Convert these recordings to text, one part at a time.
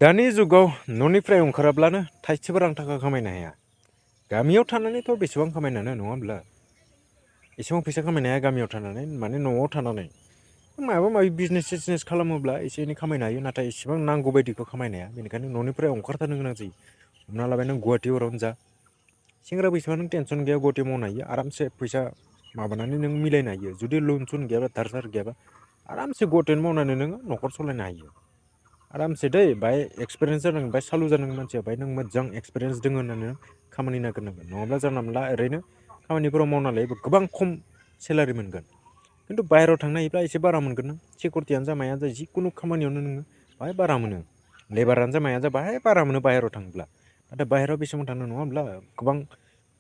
दानि जुगाव न'निफ्राय ओंखाराब्लानो थाइसेबो रां थाखा खामायनो हाया। गामियाव थानानैथ' बेसेबां खामायनो नङा होमब्ला? एसेबां फैसा खामायनो हाया गामियाव थानानै माने न'आव थानानै। माबा माबि बिजनेस खालामोब्ला एसे एनै खामायनो हायो, नाथाय इसेबां नांगौ बायदिखौ खामायनो हाया। बेनिखायनो न'निफ्राय ओंखारथारनो गोनां जायो। हमना लाबाय नों गुवाहाटिफोरावनो जा, सेंग्रा बैसोआव नों टेनसन गैया, गुवाहाटियाव मावनो हायो आरामसे फैसा माबानानै नों मिलायनो हायो। जुदि लन सन गैयाबा दाहार सार गैयाबा आरामसे गुवाहाटियावनो मावनानै नोङो न'खर सालायनो हायो। आरामसे दै बाहाय एक्सपिरियेन्स जानांगोन, बाहाय सालु जानांगोन मानसिया, बाहाय नों मोजां एक्सपिरियेन्स दङ होननानै खामानि नागिरनांगोन। नङाब्ला जानला मोनला ओरैनो खामानिफोराव मावना लायोबा गोबां खम सेलारि मोनगोन। खिन्थु बाहेरायाव थांनो हायोब्ला एसे बारा मोनगोन नों। सिकिउरिटियानो जा मायानो जा जिखुनु खामानियावनो नोङो बाहाय बारा मोनो। लेबारानो जा मायानो जा बाहाय बारा मोनो बाहेरायाव थाङोब्ला। नाथाय बाहेरायाव बेसेबां थांनो नङा होमब्ला? गोबां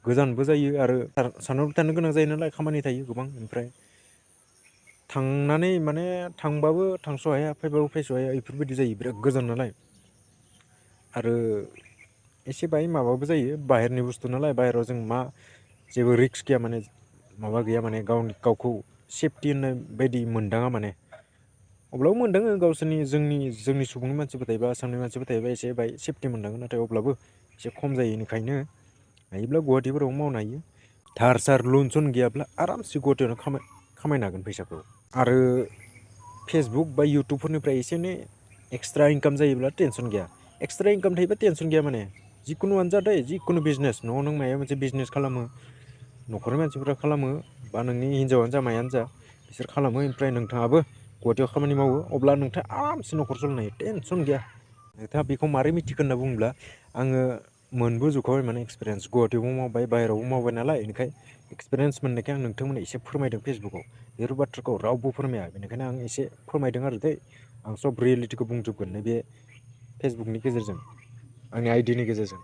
गोजानबो जायो आरो सानफ्रोमबो थानो गोनां जायो नालाय, खामानि थायो गोबां। ओमफ्राय थांनानै माने थांबाबो थांस' हाया, फैबाबो फैस' हाया, बेफोरबायदि जायो। बिराद गोजान नालाय आरो एसे बाहाय माबाबो जायो, बाहेरनि बुस्थु नालाय। बाहेरायाव जों मा जेबो रिक्स गैया माने, माबा गैया माने, गावखौ सेफटि होननाय बायदि मोनदाङा माने। अब्लाबो मोनदाङो गावसोरनि जोंनि सुबुंनि मानसिफोर थायोबा, आसामनि मानसिफोर थायोबा एसे बाहाय सेफटि मोनदाङो। नाथाय अब्लाबो एसे खम जायो। बेनिखायनो हायोब्ला गुवाहाटिफोराव मावनो हायो। धार सार लन सन गैयाब्ला आरामसे गुवाहाटियावनो खामायनो हागोन फैसाखौ। आरो फेसबुक बा इउटुबफोरनिफ्राय एसे एनै एक्सट्रा इनकाम जायोब्ला टेनसन गैया। एक्सट्रा इनकाम थायोबा टेनसन गैया माने। जिखुनुआनो जा दै, जिखुनु बिजनेस, न'आव नों माबा मोनसे बिजनेस खालामो, न'खरनि मानसिफ्रा खालामो, बा नोंनि हिन्जावानो जा मायानो जा बिसोर खालामो, ओमफ्राय नोंथाङाबो गुवाहाटियाव खामानि मावो, अब्ला नोंथाङा आरामसे न'खर सालायनो हायो, टेनसन गैया। नोंथाङा बेखौ मारै मिथिगोन होनना बुङोब्ला, आङो मोनबोजोबखाबाय माने एक्सपिरियेन्स। गुवाहाटियावबो मावबाय, बाहेरायावबो मावबाय नालाय, बेनिखाय एक्सपिरियेन्स मोननायखाय आं नोंथांमोननो एसे फोरमायदों फेसबुकआव। बेफोर बाथ्राखौ रावबो फोरमाया, बेनिखायनो आं एसे फोरमायदों आरो दै। आं सब रियेलिटिखौ बुंजोबगोन नैबे फेसबुकनि गेजेरजों, आंनि आइडिनि गेजेरजों।